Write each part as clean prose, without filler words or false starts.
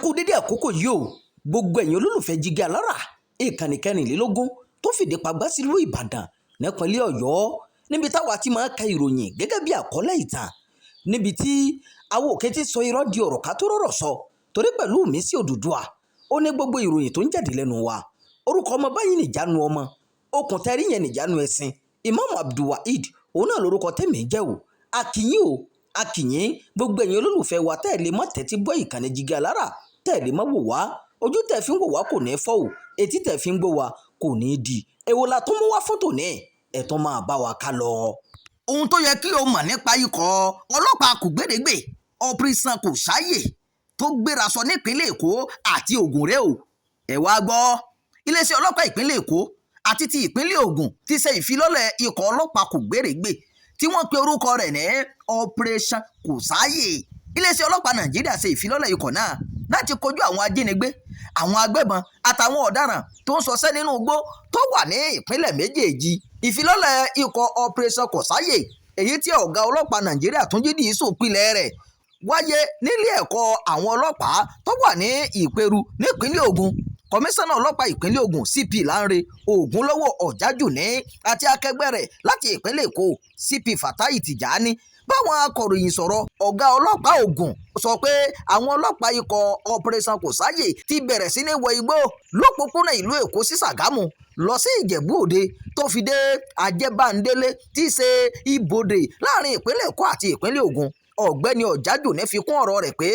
Kú dédé àkókò yìí o, gbogbo ẹ̀yin olólùfẹ́ Jígí Alára, ìkànnì 24 tó fìdí pagbá sílùú Ìbàdàn nípínlẹ̀ Ọ̀yọ́, níbi táwa ti máa ń ka ìròyìn gẹ́gẹ́ bí àkọlé ìtàn, níbi tí àwọn òkè ti sọ irọ́ di ọ̀rọ̀ ká tó rọ̀rọ̀ sọ, torí pẹ̀lú mi sí Odùduwà ó ní gbogbo ìròyìn tó ń jáde lẹ́nu wa. Orúkọ ọmọ báyìí nìjánu ọmọ okùn tẹ́rí yẹn nìjánu ẹ̀sìn. Imam Abdulwaheed òun náà lórúkọ tèmi jẹ́ o. Akínyìn o, akínyìn gbogbo ẹ̀yin olólùfẹ́ wa tẹ́ ẹ̀ lè mọ́ tẹ́tí gbọ́ ìkànnì Jígí Alára, tẹ́ ẹ̀ lè mọ́ wò wá. Ojú tẹ́ fi ń wò wá kò ní fọ́ o, etí tẹ́ fi ń gbọ́ wá kò ní di. Èwo la tún mú wá fún tòní? Ẹ̀ tún máa bá wa ká lọ. Ohun tó yẹ kí o mọ̀ nípa ikọ̀ ọlọ́pàá kògbérègbè Operation Kòsáyè tó gbéra sọ nípínlẹ̀ Èkó àti Ògùn rèé o. Ẹ wá gbọ́, iléeṣẹ́ ọlọ́pàá ìpínlẹ̀ Èkó àti ti ìpínlẹ̀ Ògùn ti ṣe ìfilọ́lẹ̀ ikọ̀ ọlọ́pàá kògbérègbè tí wọ́n pe orúkọ rẹ̀ ní Operation Kòsáyè. Iléeṣẹ́ ọlọ́pàá Nàìjíríà ṣe ìfilọ́lẹ̀ ikọ̀ náà láti kojú àwọn ajínigbé, àwọn agbébọn àtàwọn ọ̀daràn tó ń ṣọṣẹ́ nínú igbó tó wà ní ìpínlẹ̀ méjèèjì. Ìfilọ́lẹ̀ ikọ̀ Operation Kòsáyè, èyí tí ọ̀gá ọlọ́pàá Nàìjíríà Túnjí Dìísù pilẹ̀ rẹ̀, wáyé nílé ẹ̀kọ́ àwọn ọlọ́pàá tó wà ní Ìpẹ̀rù nípínlẹ̀ Ògùn. Kọmíṣánná ọlọ́pàá ìpínlẹ̀ Ògùn CP Lánrè Ògúnlọ́wọ́ Ọ̀jájúní àti akẹgbẹ́ rẹ̀ láti ìpínlẹ̀ Èkó CP Fatai Tìjání báwọn akọ̀ròyìn sọ̀rọ̀. Ọ̀gá ọlọ́pàá Ògùn sọ pé àwọn ọlọ́pàá ikọ̀ Operation Kòsáyè ti bẹ̀rẹ̀ sí ní wọ igbó lópòpónà ìlú Èkó sí Ṣàgámù lọ sí Ìjẹ̀bú Òde tó fi dé Ajẹ́bándélé tí í ṣe ibodè láàrin ìpínlẹ̀ Èkó àti ìpínlẹ̀ Ògùn. Ọ̀gbẹ́ni Ọ̀jájúní fi kún ọ̀rọ̀ rẹ̀ pé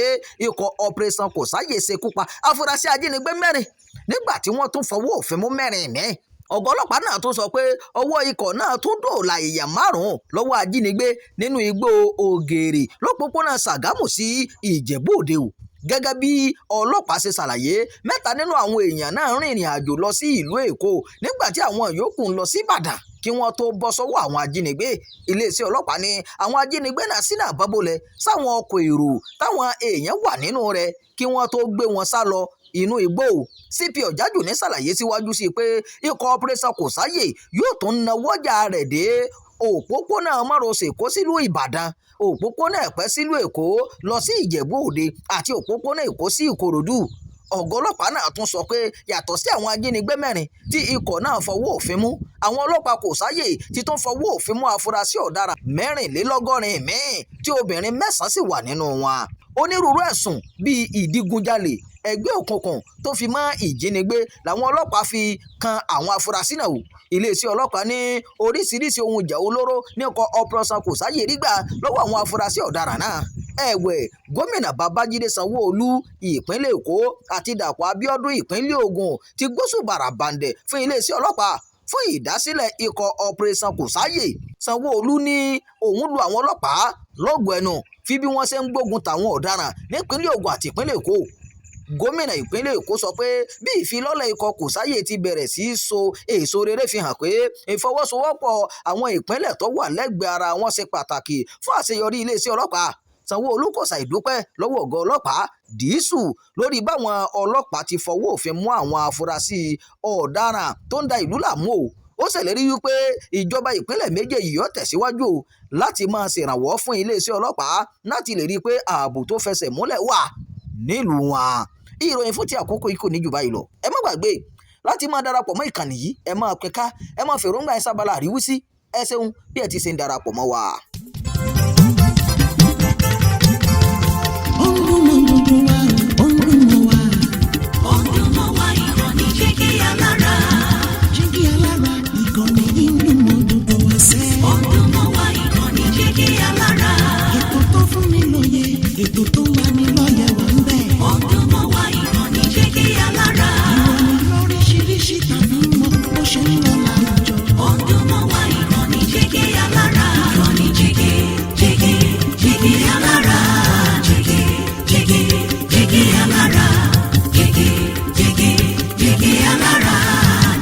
ikọ̀ Operation Kòsáyè ṣekú pa afurasí ajínigbé 4 nígbà tí wọ́n tún fọwọ́ òfin mú 4 míì. Ọ̀gá ọlọ́pàá náà tún sọ pé ọwọ́ ikọ̀ náà tún dóòlà èèyàn 5 lọ́wọ́ ajínigbé nínú igbó Ògèrè lópòpónà Ṣàgámù sí Ìjẹ̀bú Òde o. Gẹ́gẹ́ bí ọlọ́pàá ṣe ṣàlàyé, 3 nínú àwọn èèyàn náà rìnrìn àjò lọ sí ìlú Èkó nígbà tí àwọn yòókù ń lọ sí Ìbàdàn kí wọ́n tó bọ́ sọ́wọ́ àwọn ajínigbé. Iléeṣẹ́ ọlọ́pàá ní àwọn ajínigbé náà ṣínà bọ́bọ́lẹ̀ sáwọn ọkọ̀ èrò táwọn èèyàn wà nínú rẹ̀ kí wọ́n tó gbé wọn sá lọ inú igbó. CP Ọ̀jájúní ṣàlàyé síwájú sí i pé ikọ̀ Operation Kòsáyè yóò tún nawọ́jà rẹ̀ dé òpópónà márosẹ̀ Èkó sílùú Ìbàdàn, òpópónà Ẹ̀pẹ́ sílùú Èkó lọ sí Ìjẹ̀bú Òde àti òpópónà Èkó sí Ìkòròdú. Ọ̀gá ọlọ́pàá náà tún sọ pé yàtọ̀ sí àwọn ajínigbé 4 tí ikọ̀ náà fọwọ́ òfin mú, àwọn ọlọ́pàá Kòsáyè ti tún fọwọ́ òfin mú afurasí ọ̀daràn 84 míì tí obìnrin 9 sì wà nínú wọn. Onírúurú ẹ̀sùn bíi ìdígunjalè, ẹgbẹ́ òkùnkùn tó fi mọ́ ìjínigbé làwọn ọlọ́pàá fi kan àwọn afurasí náà. Iléeṣẹ́ ọlọ́pàá ní oríṣiríṣi ohun ìjà olóró ní ikọ̀ Operation Kòsáyè rí gbà lọ́wọ́ àwọn afurasí ọ̀daràn náà. Ẹ̀wẹ̀, gómìnà Babájídé Sanwó-Olú ìpínlẹ̀ Èkó àti Dàpọ̀ Abíọ́dún ìpínlẹ̀ Ògùn ti gbóṣùbàrà bàǹdẹ̀ fún iléeṣẹ́ ọlọ́pàá fún ìdásílẹ̀ ikọ̀ Operation Kòsáyè. Sanwó-Olú ní òun lu àwọn ọlọ́pàá lọ́gọ̀ọ́ ẹnu fi bí wọ́n ṣe ń gbógun tàwọn ọ̀daràn nípínlẹ̀ Ògùn àti ìpínlẹ̀ Èkó. Gómìnà ìpínlẹ̀ Èkó sọ pé bí ìfilọ́lẹ̀ ikọ̀ Kòsáyè ti bẹ̀rẹ̀ sí í so èso rere fi hàn pé ìfọwọ́sowọ́pọ̀ àwọn ìpínlẹ̀ tó wà lẹ́gbẹ̀ẹ́ ara wọn ṣe pàtàkì fún àṣeyọrí iléeṣẹ́ ọlọ́pàá. Sanwó-Olú kò ṣàìdúpẹ́ lọ́wọ́ ọ̀gá ọlọ́pàá Dìísù lórí báwọn ọlọ́pàá ti fọwọ́ òfin mú àwọn afurasí ọ̀daràn tó ń da ìlú láàmú o. Ó ṣèlérí wípé ìjọba ìpínlẹ̀ méjèèjì yóò tẹ̀síwájú láti máa ṣèrànwọ́ fún iléeṣẹ́ ọlọ́pàá láti lè rí i pé ààbò tó fẹsẹ̀ múlẹ̀ wà nílùú wọn. Ìròyìn fún ti àkókò yìí kò ní jù báyìí lọ. Ẹ má gbàgbé láti máa darapọ̀ mọ́ ìkànnì yìí, ẹ máa pín ká, ẹ máa fèròǹgbà ẹ sábàlá àríwísí. Ẹ ṣeun bí ẹ ti ṣe ń darapọ̀ mọ́ wa. Ó ń dún mọ́ gbogbo wa, ó ń dún mọ́ wa. Ó ń dún mọ́ wa, ìkànnì Jígí Alára. Jígí Alára, ìkànnì yìí ń dún mọ́ gbogbo wa sẹ́. Ó ń dún mọ́ wa, ìkànnì Jígí Alára. Ètò tó fún ni lóye, ètò tó ń lani lọ́yẹ̀ wà ń bẹ̀. Ó ń dún mọ́ wa, ìkànnì Jígí Alára. Ìròyìn lóríṣiríṣi tàbí mọ bó ṣe ń lọ láwùjọ. Ó ń dún mọ́ wa, ìkànnì Jígí Alára. Ìkànnì Jígí, Jígí, Jígí Alára. Jígí, Jígí, Jígí Alára. Jígí, Jígí, Jígí Alára.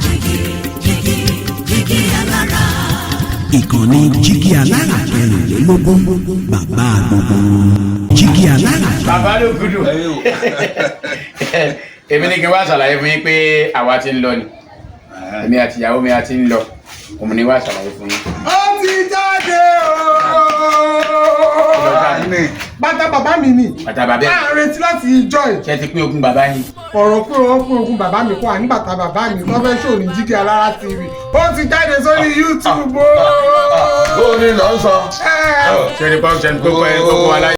Jígí, Jígí, Jígí Alára. Ìkànnì Jígí Alára 24, bàbá gbogbo Jígí Alára. Bàbá ló gudu. Èmi ní kí n wá ṣàlàyé fún yín pé àwa ti ń lọ ni, èmi àti ìyàwó mi a ti ń lọ, òun ni wá ṣàlàyé fún yín. Ó ti jáde ooo. Bàtà bàbá mi ni. Bàtà bàbá ẹ̀. À ń retí láti ìjọ ẹ̀. Ṣé ti pín ogún bàbá yín? Ọ̀rọ̀ pé wọ́n pín ogún bàbá mi kó à ní bàtà bàbá mi tó fẹ́ ṣòní Jígí Alára TV. Ó ti jáde sórí YouTube o. Ó ní lọ sọ. Ẹ Ṣé ní pọ́n ṣe ní kókó ẹ kókó aláyé.